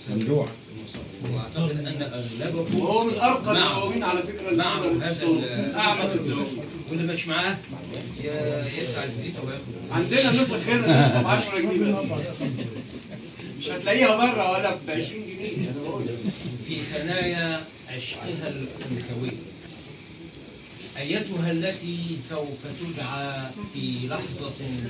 ممدوح. واعتقد ان اغلبكم وهو من ارقى الدواوين على فكره معه هذا اعمق الدواوين. واللي مش معاه يدفع الزيت وياخد. عندنا نسخ هنا نسخه ب 10 جنيه بس، مش هتلاقيها بره ولا ب 20 جنيه. انا بقول في ثنايا عشقها الأنثوي، أيتها التي سوف تدعى في لحظة استاذ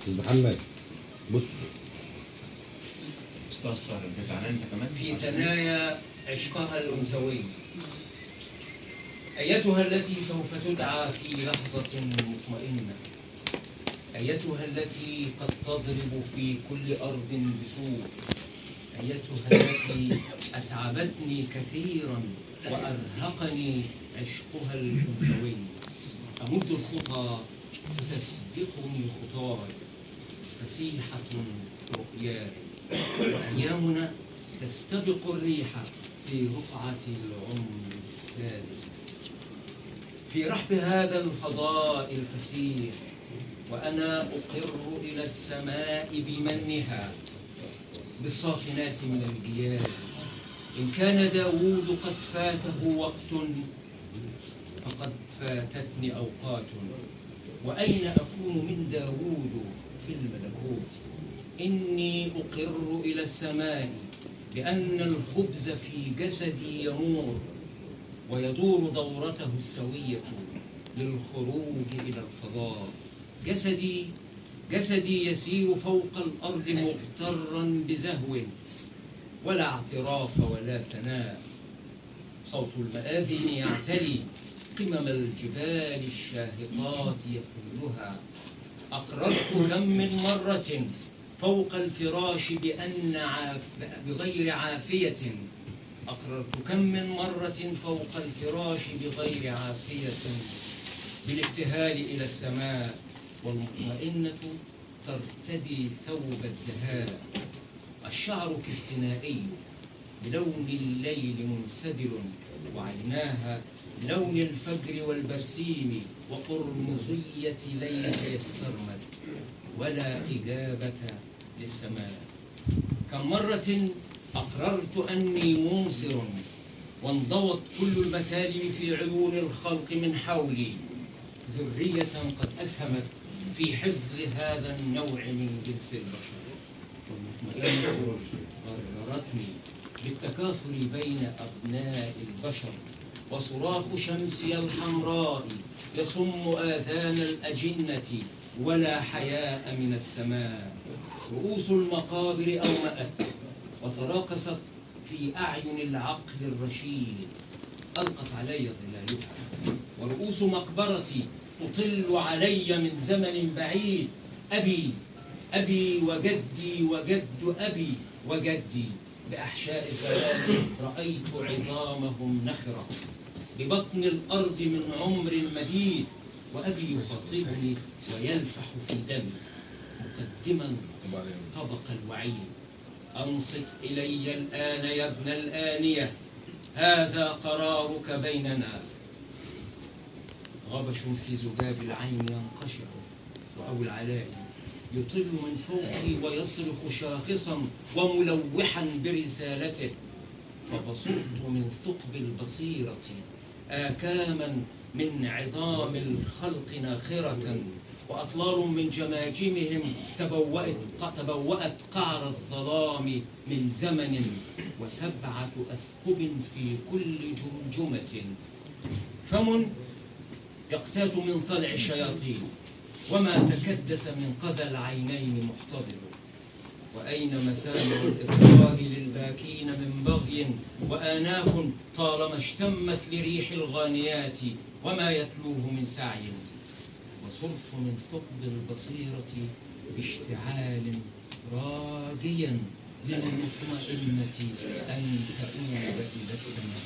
محمد بص في ثنايا عشقها الأنثوي، أيتها التي سوف تدعى في لحظة مطمئنة، أيتها التي قد تضرب في كل أرض بسوء، أيتها التي أتعبتني كثيرا وأرهقني عشقها الأنثوي، أمد الخطى فتسبقني خطاي، فسيحة رؤياي، وأيامنا تستبق الريح في رقعة العمر السادس، في رحب هذا الفضاء الفسيح، وأنا أقر إلى السماء بمنها بالصافنات من الجياد. إن كان داوود قد فاته وقت فقد فاتتني أوقات، وأين أكون من داوود في الملكوت؟ إني أقر إلى السماء بأن الخبز في جسدي يمور ويدور دورته السوية للخروج إلى الفضاء. جسدي يسير فوق الأرض مغترا بزهو ولا اعتراف ولا ثناء. صوت المآذن يعتلي قمم الجبال الشاهقات يفلها. أقررت كم من مرة فوق الفراش بغير عافية، أقررت كم من مرة فوق الفراش بغير عافية بالابتهال إلى السماء، والمطمئنة ترتدي ثوب الدهاء. الشعر كاستنائي بلون الليل منسدل، وعيناها لون الفجر والبرسيم وقرمزية ليلة السرمد، ولا إجابة للسماء. كم مرة أقررت أني منصر وانضوت كل المثالب في عيون الخلق من حولي، ذرية قد أسهمت في حفظ هذا النوع من جنس البشر. والمطمئنة غررتني بالتكاثر بين أبناء البشر، وصراخ شمسي الحمراء يصم آذان الأجنة، ولا حياء من السماء. رؤوس المقابر أومأت وتراقصت في أعين العقل الرشيد، ألقت علي ظلالها. ورؤوس مقبرتي تطل علي من زمن بعيد. أبي وجدي وجد أبي وجدي بأحشاء الغلال رأيت عظامهم نخرة ببطن الأرض من عمر مديد. وأبي يخاطبني ويلفح في دمي مقدما طبق الوعيد. أنصت إلي الآن يا ابن الآنية، هذا قرارك بيننا. غبش في زجاج العين ينقشع، وأبو العلاء يطل من فوقي ويصرخ شاخصا وملوحا برسالته. فبصرت من ثقب البصيرة آكاما من عظام الخلق ناخرة، وأطلال من جماجمهم تبوأت قعر الظلام من زمن، وسبعة أثقب في كل جمجمة. فم يقتات من طلع الشياطين، وما تكدس من قذى العينين محتضر. وأين مسامع الإطفاء للباكين من بغي، وآناف طالما اشتمت لريح الغانيات وما يتلوه من سعي. وصرت من ثقب البصيرة باشتعال راجيا للمطمئنة أن تؤوب إلى السماء.